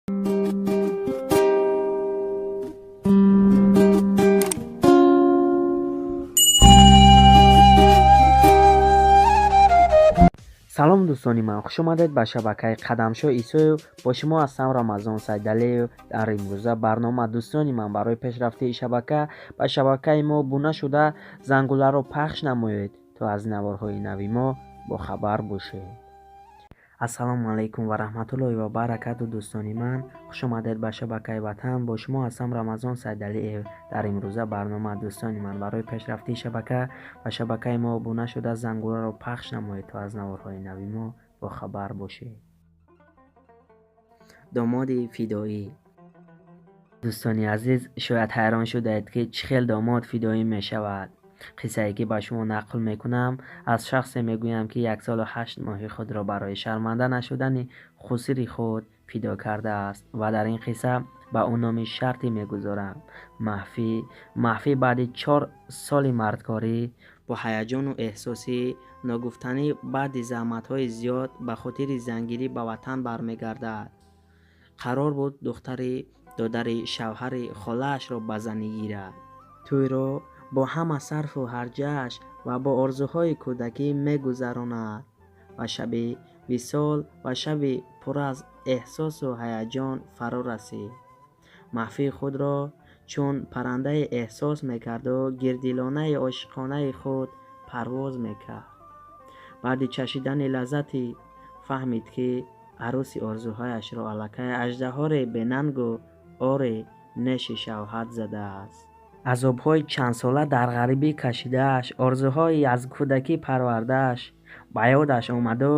Салом, дӯстони ман, хушомадед ба шабакаи Қадамшо Исоев. Бо шумо ҳастам Рамазон Сайдалиев. Дар имрӯза барнома, дӯстони ман, барои пешрафти шабака ба шабакаи мо обуна шуда, зангуларо пахш намоед, то аз наворҳои нави мо бохабар бошед. Ассалому алайкум ва раҳматуллоҳи ва баракату, дӯстони ман, хушомадед ба шабакаи Ватан. Бо шумо ҳастам Рамазон Сайдалиев. Дар имрӯза барнома, дӯстони ман, барои пешрафти шабака ба шабакаи мо обуна шуда, зангуларо пахш намоед, то аз наворҳои нави мо бохабар бошед. Домоди фидоӣ. Дӯстони азиз, шояд ҳайрон шудаед, ки чӣ хел домод фидоӣ мешавад. Қиссае ки ба шумо нақл мекунам, аз шахсе мегӯям, ки 1 солу 8 моҳи худро барои шарманда нашудани хусири худ фидо кардааст, ва дар ин қисса ба ӯ номи шартӣ мегузорам: Маҳфӣ. Маҳфӣ баъди 4 соли мардкорӣ бо ҳаяҷону эҳсоси ногуфтанӣ, баъди заҳматҳои зиёд ба хотири зангирӣ ба ватан бармегардад. Қарор буд духтари додари шавҳари холаашро ба занӣ гирад. Тӯйро бо ҳама сарфу ҳарҷааш ва бо орзуҳои кӯдакӣ мегузаронад ва шаби висол ва шаби пур аз эҳсосу ҳаяҷон фаро расид. Маҳфӣ худро чун паррандае эҳсос мекарду гирди лонаи ошиқонаи худ парвоз мекард. Баъди чашидани лаззати фаҳмид, ки арӯси орзуҳояшро аллакай аждаҳоре бенангу оре неши шаҳват задааст. Азобҳои чандсола дар ғарибӣ кашидааш, орзуҳои аз кӯдакӣ парвардааш ба ёдаш омаду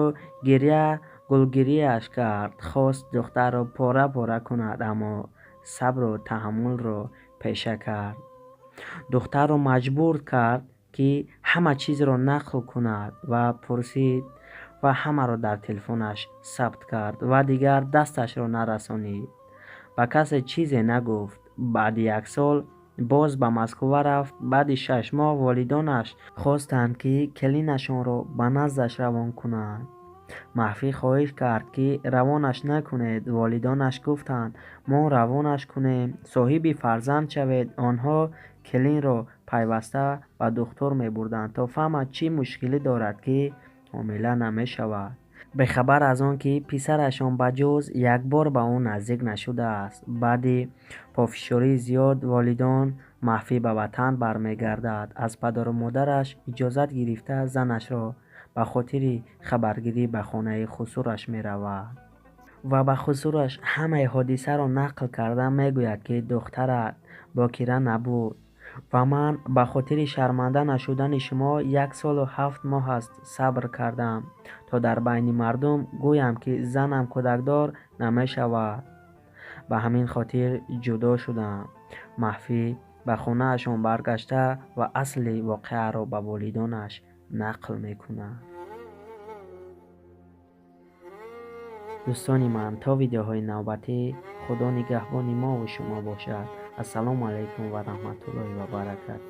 гиря гулгирияш кард. Хост духтарро пора пора кунад, аммо сабру таҳаммулро пеша кард. Духтарро маҷбур кард, ки ҳама чизро нақл кунад ва пурсид ва ҳамаро дар телефонаш сабт кард ва дигар дасташро нарасонид, ба касе чизе нагуфт. Баъди як сол боз ба Москва рафт. Баъди 6 моҳ волидонаш хостанд, ки келинашонро ба наздаш равон кунанд. Маҳфӣ хоҳиш кард, ки равонаш накунед. Волидонаш гуфтанд: «Мо равонаш кунем, соҳиби фарзанд шавед». Онҳо келинро пайваста ба духтур мебурданд, то фаҳмад, чӣ мушкилӣ дорад, ки ҳомила намешавад, бехабар аз он ки писарашон ба ҷуз якбор ба ӯ наздик нашудааст. Баъди пофишории зиёд волидон Маҳфӣ ба ватан бармегардад. Аз падару модараш иҷозат гирифта, занашро ба хотири хабаргирӣ ба хонаи хусураш меравад ва ба хусураш ҳамаи ҳодисаро нақл карда мегӯяд, ки духтарат бокира набуд ва ман ба хотири шарманда нашудани шумо 1 солу 7 моҳ аст сабр кардам, то дар байни мардум гӯям, ки занам кӯдакдор намешавад, ба ҳамин хотир ҷудо шудам. Маҳфӣ ба хонаашон баргашта ва асли воқеаро ба волидонаш нақл мекунад. Дӯстони ман, то видеоҳои навбатӣ Худо нигаҳбони мову шумо бошад. Ассалому алайкум ва раҳматуллоҳи ва баракату.